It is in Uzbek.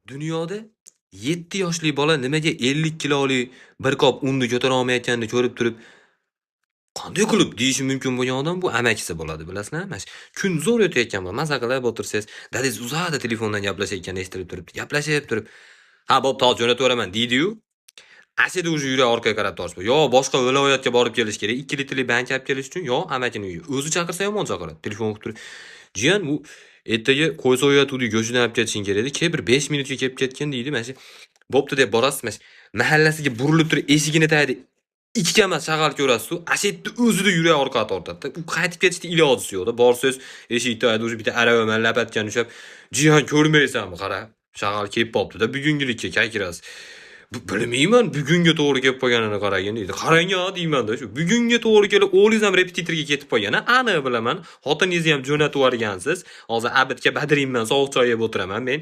Dunyoda 7 yoshli bola nimaga 50 kiloli bir qop unni ko'tara olmayotganini ko'rib turib, qanday qilib deyishi mumkin bo'lgan odam bu amakisi bo'ladi, bilasizlarmi? Mana shu kun zo'r o'tayotgan bo'ladi. Maza qilib o'tirsangiz, dadangiz uzoqda telefondan gaplashayotgani eshitilib turibdi. Gaplashib turib, "Ha, bo'pti, hozir jo'nataveraman" deydi-yu, ashida уже yurak orqaga qarab tortib, yo boshqa viloyatga borib kelish kerak, 2 litrli banka olib kelish uchun, yo amakini uyiga. O'zi chaqirsa yomon chaqiradi. Telefon qilib turib, "Jiyan, bu ertaga qo'y so'yayotgandik, go'shtini olib ketishing kerak edi. Kel, bir 5 minutga kelib ketgin" deydi. Mana shu bo'pti deb borasiz, mana shu mahallasiga burilib turib, eshigini tagida ikki emas shag'al ko'rasiz-u, asha yerda o'zida yurak orqaga tortadi. U qaytib ketishni ilojisi yo'qda. Borsangiz, eshik tagida уже bitta arava bilan lapatkani ushlab, "Jiyan, ko'rmaysanmi, qara, shag'al kelib qolibdi-da, bugungilikka kirasiz." "Bilmayman, bugunga to'g'ri kelib qolganini qaragin" deydi. "Qarang-a" deyman-da, shu bugunga to'g'ri kelib, o'g'lingiz ham repetitorga ketib qolgan, aniq bilaman. Xotiningizni ham jo'natib yuborgansiz. Hozir обед ga badrinman, sovuq choy yeb o'tiraman men.